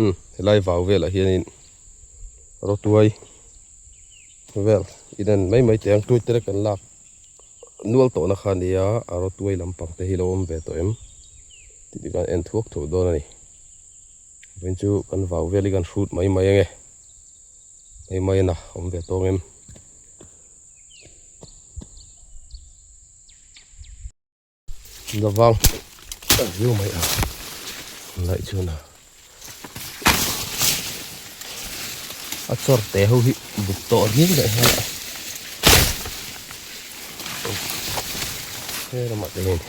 Umm helai vau velah hianin rawtuai vel inen mai mai teh ang tui te kan lak nual tawhna kha a nia a rawtuai lampang te hi lo awm ve tawh em tih te khan en thuak thuak dawn a ni vawiin chu kan vau vel hi kan hrut mai mai ange mai mai a na awm ve tawng em. Lovang a viau mai a laih chuan a a chawr te ho hi buk tawh riau leh nghal a he ramah te hian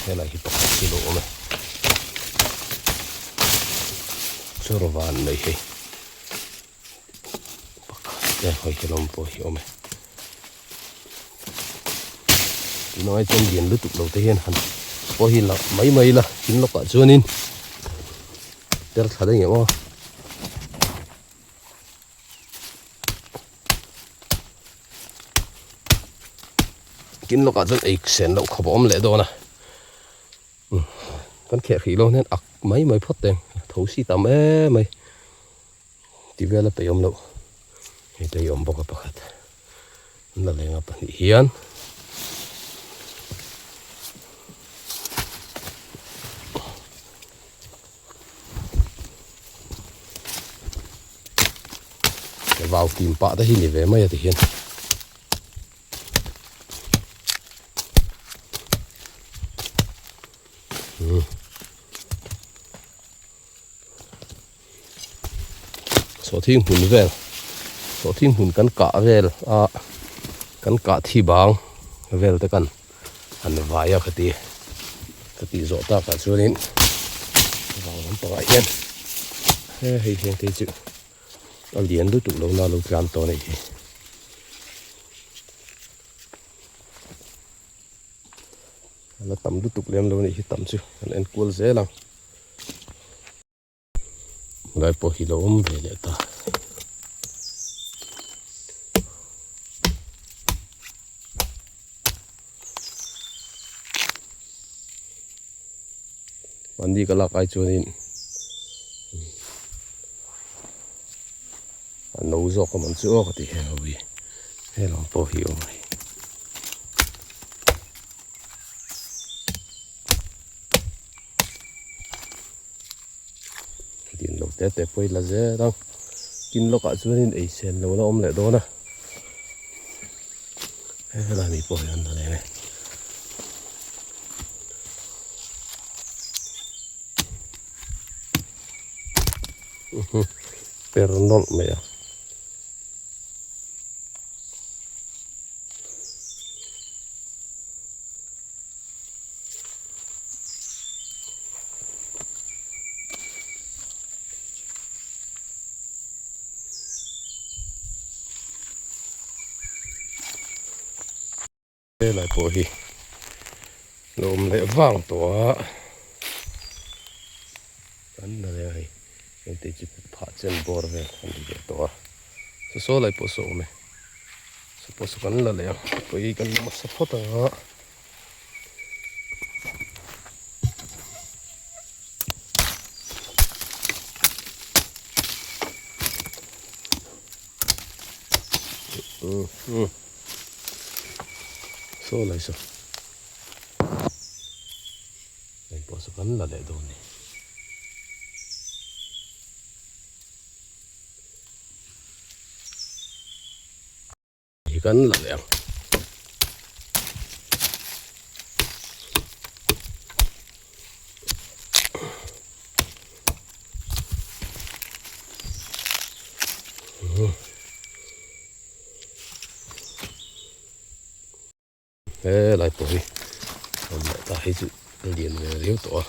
helai hi pakhat hi lo awm e chawr van mai hei pakhat te hawi hi lawm pawh hi awm e. Tunah chuan lian lutuk lo te hian han pawh hi la mai mai ila thing lawkah chuanin ter thla daih ang aw. Tin lawkah chuan ei sen loh khawp a awm leh dawn a kan kheh hrih lo hian ak mai mai phawt teng tho si tam em mai. Ti vel a peih awm loh hei te hi awm bawk a pakhat an la leng a pahnih hian vau tim pah te hi ni ve mai a ti hian. Sawhthing hmun vel sawhthing hmun kan kah vel a kan kah thi bang vel te kan han vai a khati ka tih zawh takah chuanin vang lampangah hian he hei hian te chu a lian lutuk lo na lo tlan tawh a nih hi. A la tam lutuk lem lo a nih hi tam chu kan en kual zel ang. Lai pawh hi lo awm ve leh ta. Mahni ka lak ai chuanin a no zawk a man chu aw ka ti he ho hi he lam pawh hi awm a ni. Din lo te te pawh i la zel ang tin lawkah chuanin ei sen lo la awm leh dawn a helai mi pawh hi an la leng e. Per nawlh mai a. Helai pawh hi lo awm leh vang tawh a kan la leh a hei hengte chu phah chen bawr vel an ni ve tawh a saw saw lai pawh saw awm e. Suppose kan la leh ang pawh kan la hmasa phawt ang a. Saw lai saw. Hei pawh saw kan la leh dawn ni. Hi kan la leh ang. He lai pawh hi awm leh ta hei chu a lian ve riau tawh a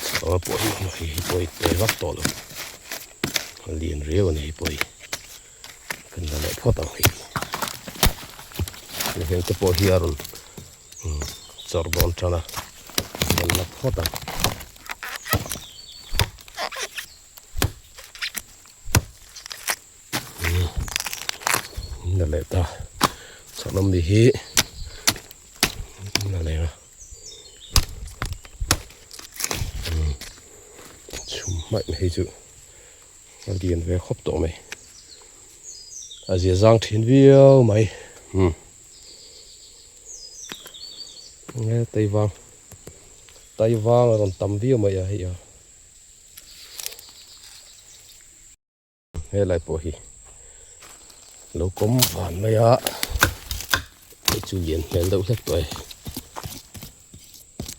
chhang a pawh hi hei hi pawh hi pe vak tawh lo a lian riau a ni hei pawh hi kan la leh phawt ang hei heng te pawh hi a rawn chawr dawn tan a kan la phawt ang. Na leh ta chhak lam ni hi na leng a chhum. hmaih mai hei chu a lian ve khawp tawh mai a zia zang thin viau mai umm nge taivang taivang a rawn tam viau mai a hei a. Helai pawh hi lo kawm van mai a hei chu lian hmel deuh hlek tawh e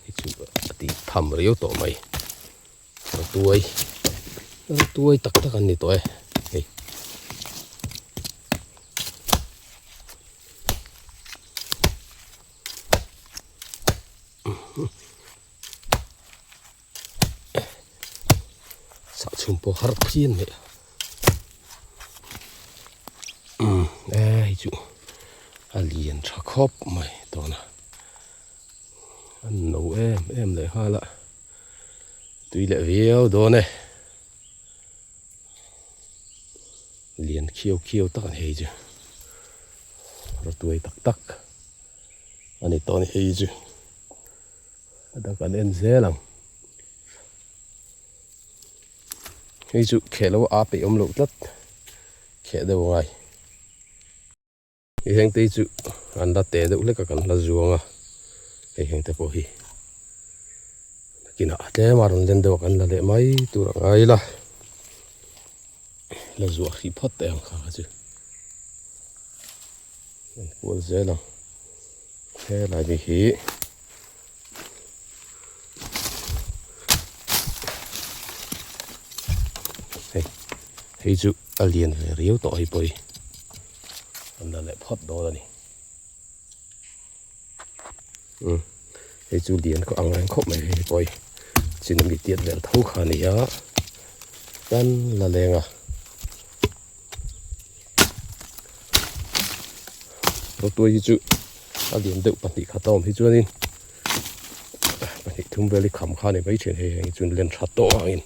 hei chu a tih tham riau tawh mai rawtuai rawtuai tak tak an ni tawh e hei. Sah chhum pawh har phian mai a umm e hei chu a lian tha khawp mai tawna a no em em leh nghal a tui leh viau dawn e lian khiau khiau tak a ni hei chu rawtuai tak tak a ni tawh a ni hei chu. A dang kan en zel ang. Hei chu kheh lo a peih awm loh tlat kheh deuh angai. Hei heng te hi chu an la te deuh hlek a kan la zuang a hei heng te pawh hi nakinah tlem a rawn len deuh a kan la leh mai tur a ngai ila la zuah hrih phawt teh ang kha kha chu en kual zel ang. Helai mi hi hei hei chu a lian ve riau tawh hei pawh hi an la leh phawt dawn a ni umm hei chu lian khaw ang reng khawp mai hei pawh hi chin ami tiat vel tho kha a ni a tan la leng a. Rawtuai hi chu a lian deuh pahnih khat a awm hi chuanin pahnih thum vel hi kham kha a ni mai thin hei heng hi chuan len tha tawh angin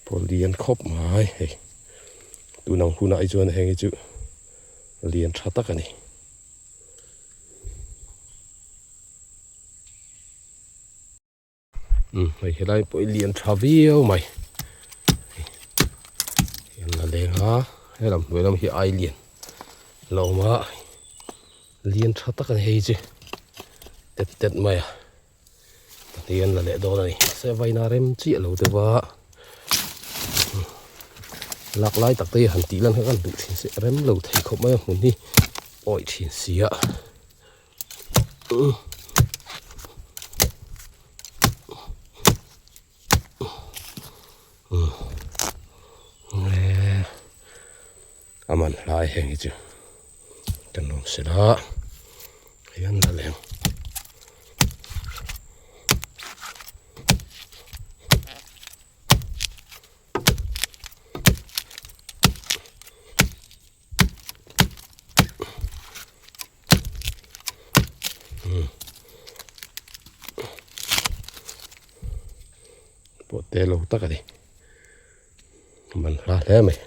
Pawl lian khawp mai hei tun ang hunah hi chuan heng hi chu lian tha tak a ni. Umm hei helai pawh hi lian tha viau mai hei an la leng a helam hnuai lam hi ai lian la awm a lian tha tak a ni hei chu tet tet mai a. Pahnih an la leh dawn a ni mahse vaina rem chiah lo deuh a lak lai tak te hi han tih lan kha kan duh thin si rem lo thei khawp mai a hmun hi awih thin si a a man hlai heng hi chu kan lawm sela hei an la leng. Pawh te lo tak a ni man hla hle mai.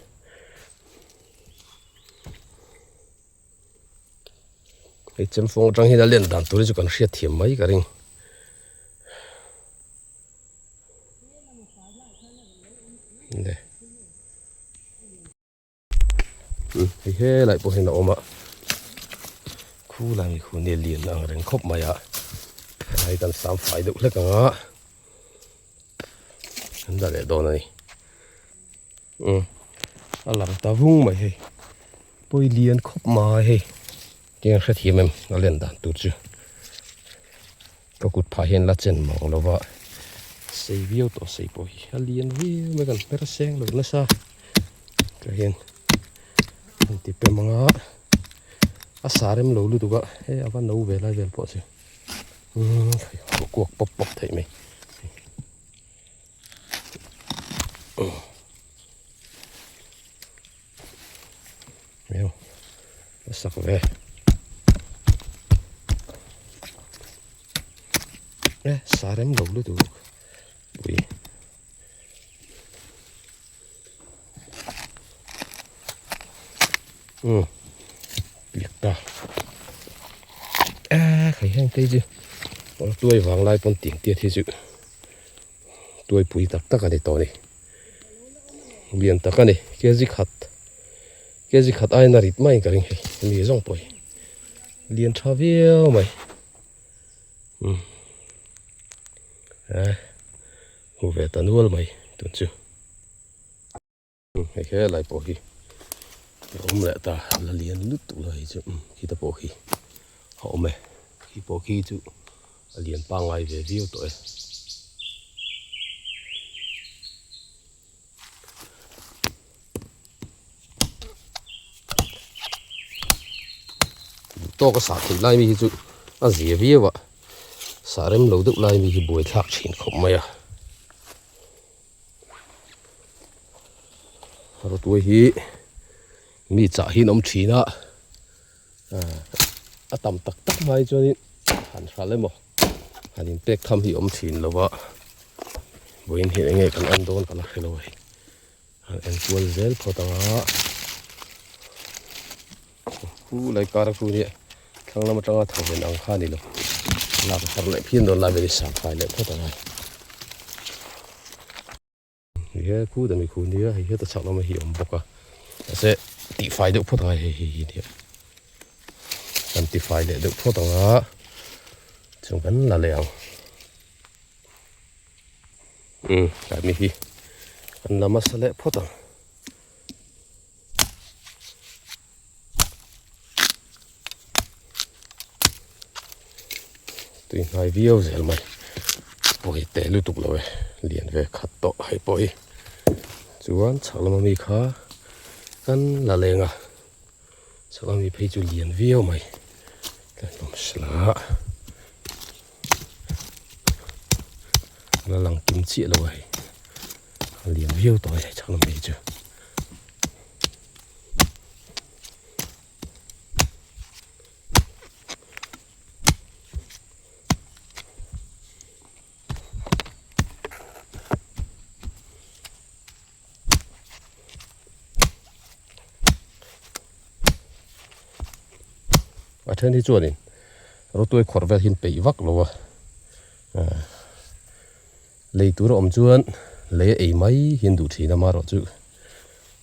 Hei chemfawng atang hian a len dan tur hi chu kan hriat thiam mai ka ring. Le. Hei helai pawh hian a awm a. Khu lai mi khu nia lian ang reng khawp mai a. Helai kan sam fai deuh hlek ang a. An la leh dawn a ni. Umm a lang ta vung mai hei pawi lian khawp mai hei tiang hrethiam em a len dan tur chu ka kut phah hian la chen mang lo va sei viau tawh sei pawh hi a lian viau mai kan hmer seng lo nasa tah hian an ti pem ang a a sa rem lo lutuk a hei a va no ve lai vel pawh chu umm kuak pawp pawp theih mai. Sak ve e sa rem lo lutuk pui. Umm piak ta eh khai heng te hi chu rawtuai vang lai pawn tiang tiat hi chu tuai pui tak tak a ni tawh a ni lian tak a ni kg khat kg khat aiin a rit maiin ka ring hei hemi zawng pawh hi lian tha viau mai umm eh hmu ve ta nual mai tun chu. Hei he lai pawh hi a awm leh ta la lian lutuk lo hei chu khita pawh khi a awm e khi pawh khi chu a lian pangngai ve viau tawh e. Tawk a sah theih lai mi hi chu a zia viau a sah rem lo deuh lai mi hi buaithlak thin khawp mai a. Rawtuai hi mi chah hi an awm thin a a tam tak tak mai chuanin han hral emaw han inpek tham hi a awm thin lo va vawiin hi eng nge kan en dawn ka la hre lo a hei han en kual zel phawt ang a khu lai kar a khu nia thlang lam atanga tho ven ang kha a ni lo lak a har leh phian dawn lai vel hi sang fai leh phawt ang a. Hei he khu dami khu nia hei heta chhak lama hi a awm bawk a mahse tihfai deuh phawt ang a hei hei hi nia kan tifai leh deuh phawt ang a chuan kan la leh ang umm tlai mi hi kan la hmasa leh phawt ang. Tui hnai viau zel mai pawi teh lutuk lo e lian ve khat tawh hei pawh hi chuan chhak lama mi kha kan la leng a chhak lama mi phei chu lian viau mai kan awm sela a la lang kim chiah lo a hei a lian viau tawh a hei chhak lama mi chu. A then hi chuanin rawtuai khawrh vel hi an peih vak lo a lei tur a awm chuan lei a ei mai hi an duh thin a amaherawhchu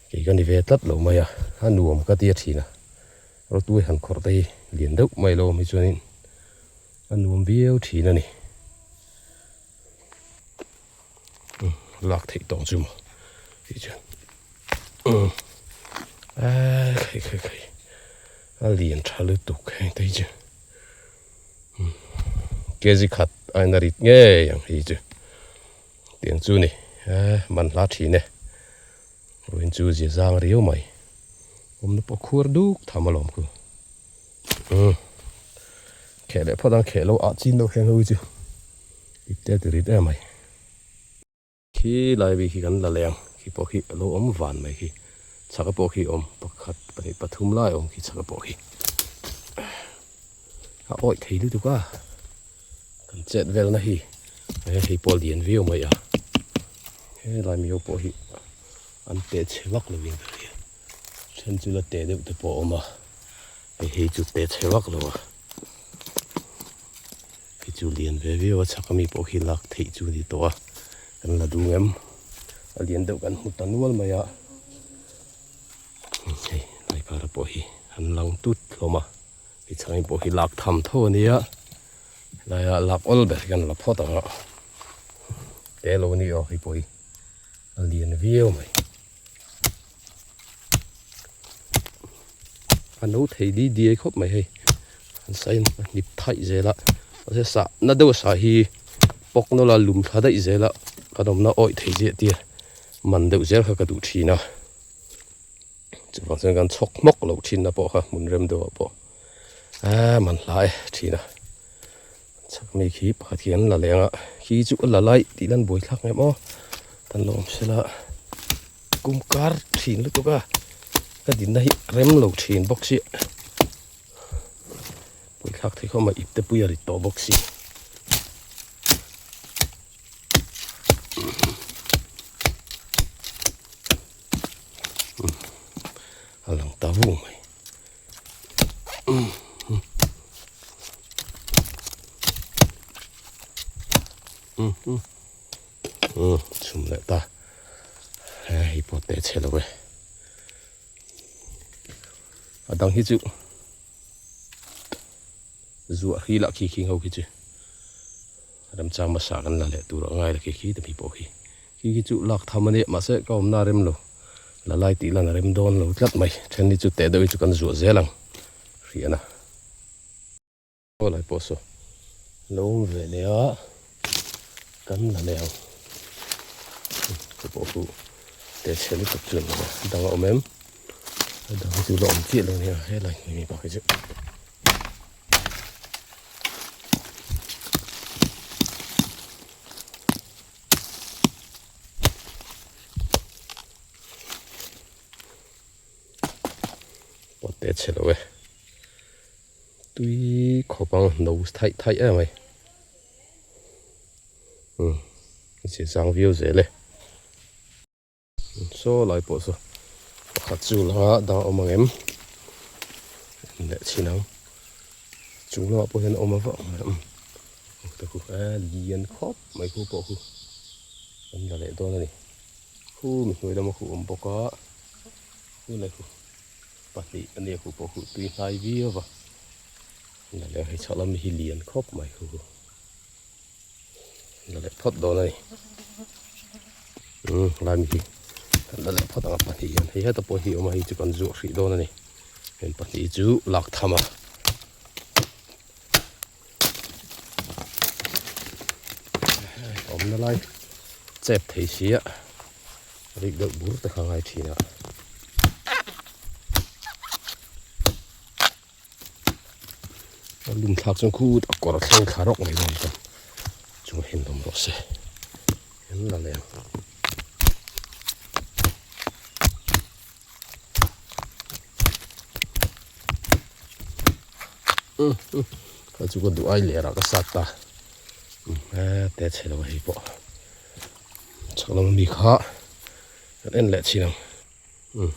Kei ka ni ve tlat lo mai a, a nuam ka ti a thin a, rawtuai han khawrh te hi lian deuh mai lo awm hi chuanin a nuam viau thin a ni. Lak theih tawng chu maw tih chuan eee khai khai khai a lian tha lutuk heng te hi chu kg khat a in a rit ngei ang hei chu. Tiang chu ni e man hla thin e ruin chu zia zang riau mai awmna pawh khuar duk tham alawm khu umm kheh leh phawt ang kheh lo ah chin deuh heng ho hi chu ip te ti rit em mai khi lai bik hi kan la leh ang khi pawh khi alo awm van mai khi chhaka pawh khi awm pakhat pahnih pathum lai awm khi chhaka pawh khi a awih thei lutuk a. Kan chet velna hi he hei pawh lian viau mai a helai mi ho pawh hi an teh chhe vak lo in ka hria then chu la teh deuh te pawh a awm a hei hei chu teh chhe vak lo a hei chu lian ve viau a chhak ami pawh khi lak theih chu a ni tawh a kan la duh em a lian deuh kan hmu ta nual mai a hei lai para pawh hi an lang tut hlawm a. Hei chhangin pawh hi lak tham tho a nia helaia lak awl ber hian la phawt ang a te lo ni aw hei pawh hi a lian viau mai a no thei di diai khawp mai hei an sain a hnip thaih zel a mahse sah na deuh a sah hi pawk nawlh a lum thla daih zel a kan awmna awih thei ziah tia man deuh zel kha ka duh thin a. Chuvang chuan kan chhawk hmawk loh thinna pawh kha hmun rem deuhah pawh a man hla e thin a chhak mi khi pakhat khi an la leng a khi chu a la lai tih lan buai thlak em aw tan lo awm sela kum kar thin lutuk a ka dinna hi rem lo thin bawk si buai thlak thei khawm a ip te pui a rit tawh bawk si. A lang ta vung mai. Um um um chhum leh ta he hei pawh teh chhe lo e a dang hi chu zuah hi lah khi khi ho khi chu remchang hmasa kan la leh tur a ngai la khi khi te mi pawh khi khi khi chu lak tham a nia mahse ka awmna a rem lo la lai tih lan a rem dawn lo tlat mai then hi chu teh deuh hi chu kan zuah zel ang hriana. Aw lai pawh saw lo awm ve leh a kan la leh ang chu pawh chu teh chhe lutuk chu an awm a dang a awm em a dang chu la awm chiah lo nia helai hmui mi pakhat chu. Pawh teh chhe lo e. Tui khawp ang no thaih thaih em mai umm zia zang viau zel e saw lai pawh saw pakhat chu la dang a awm ang em leh chhin ang chung lamah pawh hian a awm a vak mai umm ta khu e lian khawp mai khu pawh khu an la leh dawn a ni khu mi hnuai lama khu awm bawk a khu leh khu. Pahnih a nia khu pawh khu tui hnai viau va la leh hei chhak lam hi lian khawp mai khu la leh phawt dawn a ni umm lai mi hi kan la leh phawt ang a pahnih hian hei heta pawh hi awm a hei chu kan zuah hrih dawn a ni heng pahnih chu lak tham a. Awmna lai chep thei si a rik deuh bur te kha ngai thin a. A lum thlak chuan khut a kawr a thleng thla rawk mai dawn chuan chung a hen awm rawh se en la leh ang. Kha chu ka duh ai ler ah ka sat ta he te chhe lo hei pawh chhak lam ami kha kan en leh chin ang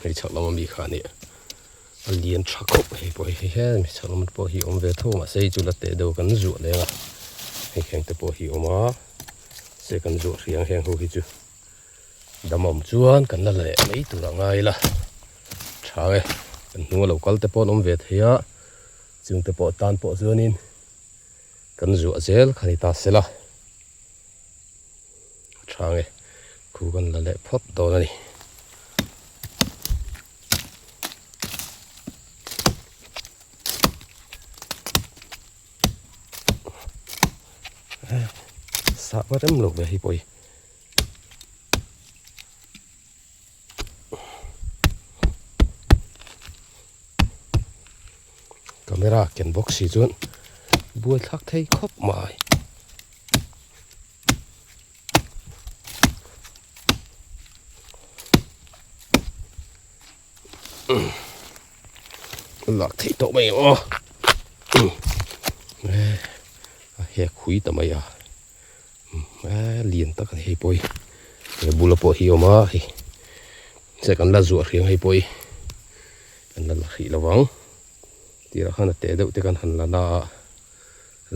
hei chhak lam ami kha ania a lian tha khawp hei pawh hei he chhak lam pawh hi awm ve tho mahse hei chu la teh deuh kan zuah leng a hei heng te pawh hi awm a se kan zuah hriang heng ho hi chu. Dam awm chuan kan la leh mai tur a ngai ila tha e kan hnung a lo kal te pawh an awm ve thei a chung te pawh tan pawh chuanin kan zuah zel kha ni ta sela tha nge khu kan la leh phawt dawn a ni. Sah va rem lo ve hei pawh hi. Camera ken bawk si chuan buai thlak thei khawp mai. Lak theih tawh mai ang aw. A hek hui ta mai a. A lian tak a ni hei pawh hi he bula pawh hi a awm a hei che kan la zuah hrih ang hei pawh hi kan la la hrih lo vang tirah khan a teh deuh te kan han la na a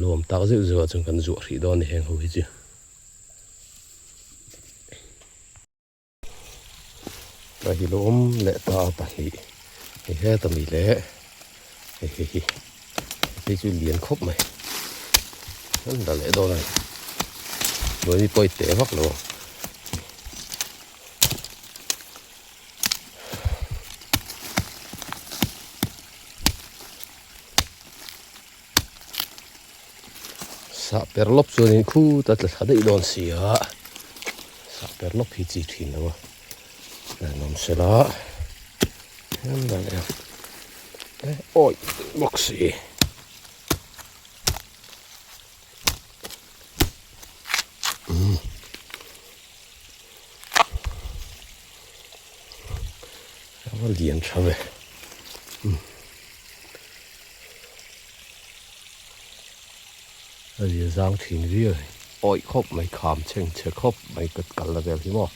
lo awm tak zeuh zeuh ah chuan kan zuah hrih dawn a ni heng ho hi chu. A hi lo awm leh ta a pahnih hei heta mi leh hei hei hi hei chu lian khawp mai an la leh dawn a ni hnuai mi pawh i teh vak lo ang. Sah per lawp chuanin khut a tla thla daih dawn si a, sah per lawp hi chi thin lo a, hlauhawm sela hian la leh ang e awi bawk si. Umm a va lian tha ve umm. A zia zang thin viau a ni. Awih khawp mai kham chheng chhe khawp mai ka kal na vel hi maw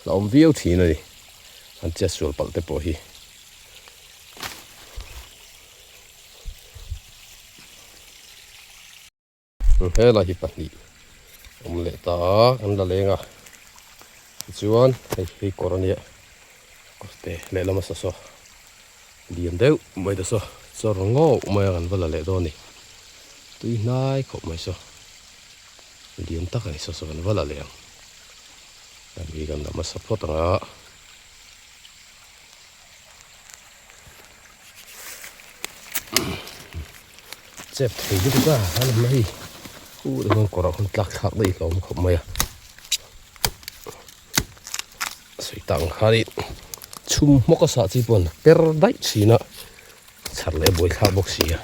la awm viau thin a ni an chet sual palh te pawh hi. Helai hi pahnih. Awm leh ta a kan la leng a tichuan hei hi kawr a nia kawr te lehlam a sa saw lian deuh mai te saw chawr ngawh mai a kan va la leh dawn a ni tui hnai khawp mai saw lian tak a ni saw saw kan va la leh ang hemi kan la hmasa phawt ang a. Chep thei lutuk a a ni mai u te chuan kawrah khawn tlak thlak daih hlawm khawp mai a sawi tak ang khan ih chhum hmawk a sah chi pawh an per daih thin a chhar leh buai thlak bawk si a.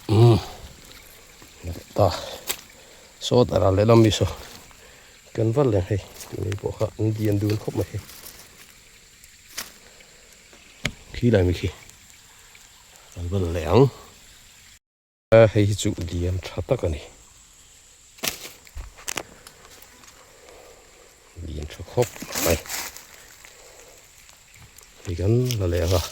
Umm ta saw ta ral lehlam mi saw kan val leh hei tuni pawh kha an dian dun khawp mai hei khi lai mi khi an val leh ang hei hi chu lian tha tak a ni lian tha khawp mai hei kan la leh ang a.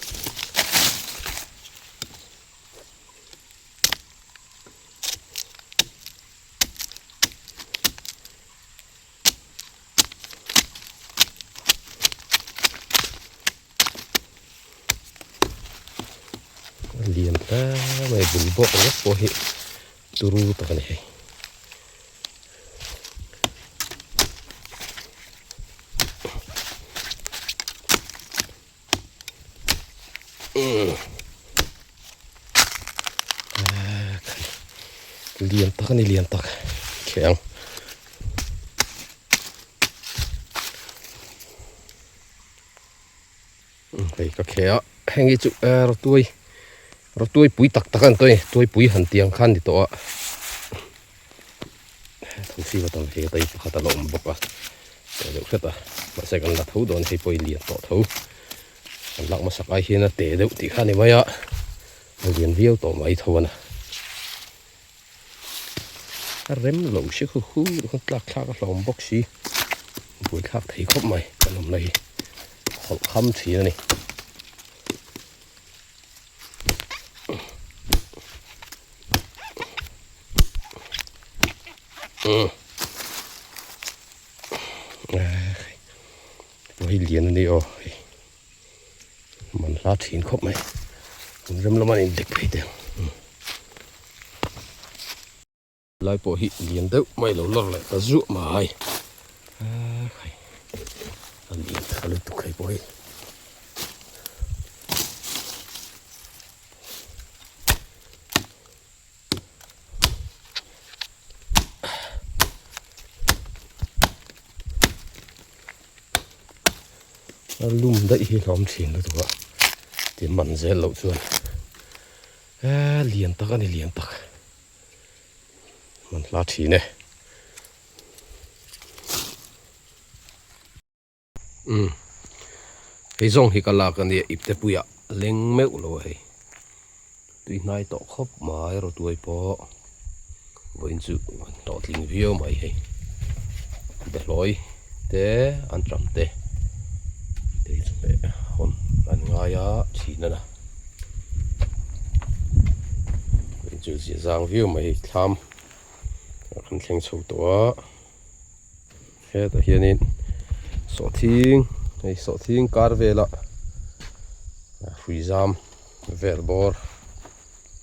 Lian hle mai bul bawk ringawt pawh hi turu tak a ni hei. Lian tak a ni lian tak kheng. Hei ka khe a heng hi chu rawtuai rawtuai pui tak tak a ni tawh a ni tuaipui han tih ang khan ni tawh a thosi va tam ve ta hi pakhat a la awm bawk a teh deuh hret a mahse kan la tho dawn hei pawh hi lian tawh tho kan lak hmasak ai hian a teh deuh tih kha a ni mai a a lian viau tawh mai tho a na a rem lo si khu khu khan tlak thlak a hlawm bawk si buaithlak thei khawp mai kan awmna hi hawlh kham thin a ni. Hei lian a ni aw hei man hla thin khawp mai rem lama in dek phei teh ang lai pawh hi lian deuh mai lo lawr leh ta zuah mai hei a lian tha lutuk hei pawh hi. A lum daih hi hlawm thin lutuk a ti man zel loh chuan eee lian tak a ni lian tak man hla thin e. Umm hei zawng hi ka lak a nia ipte puiah leng meuh lo a hei tui hnai tawh khawp mai rawtuai pawh vawiin chu hlawh tling viau mai hei behlawi te an tam te te chu hmeh hawn an ngai a thin a na vawiin chu zia zang viau mai hei thlam a kan thleng chho tawh a. Hetah hianin sawhthing hei sawhthing kar vela hrui zam vel bawr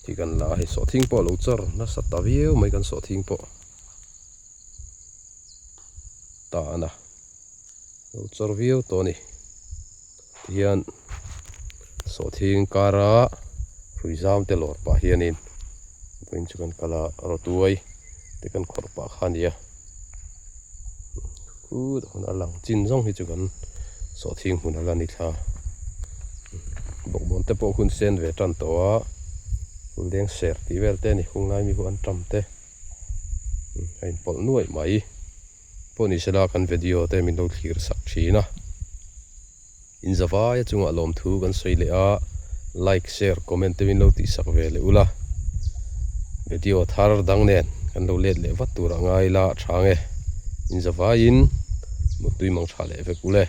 tih kan la a hei sawhthing pawh a lo chawr nasa ta viau mai kan sawhthing pawh ta a na lo chawr viau tawh a ni tihian sawhthing kara hrui zam te lawr pah hianin vawiin chu kan kal a rawtuai te kan khawrh pah kha a ni a khut hun a lang chin zawng hi chu kan sawhthing hmun a la ni thla bawkbawn te pawh hun sen ve tan tawh a leng ser tih vel te a ni hunglai mi ho an tam te a inpawlh nuaih mai. Pawh ni sela kan video te min lo thlir sak thin a, in zavai a chungah lawmthu kan sawi leh a, like, share, comment te min lo tih sak ve leh ula, video thar dang nen kan lo let leh vat tur a ngai la a tha nge, in zavaiin muttui mang tha leh vek ule.